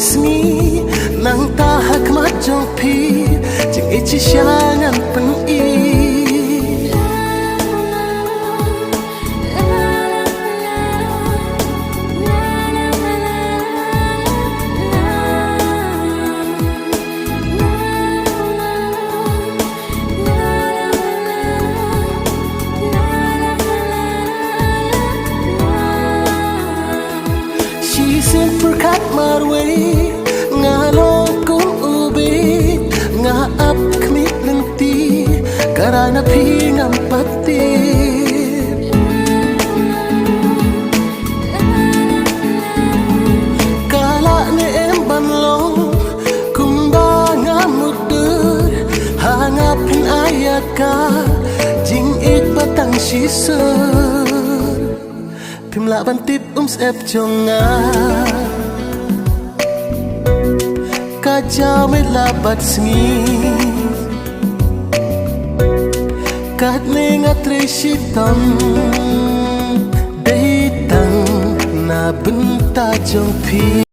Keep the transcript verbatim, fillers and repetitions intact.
Sngi nangta ha khmat jong phi, jingïeit shisha ngan pyni. Shisien pyrkhat marwei, nga long kum u bieit, nga ap khmih lynti, ka rai na phi ngam pat tip. Ka lah ne em ban long kumba nga mutdur, ha nga phin ai ïa ka jingïeit ba tang shisha. Phim lah ban tip, um syep jong nga, ka jaw met la bad sngi. Katne nga trei shitom, dei tang na bynta jong phi.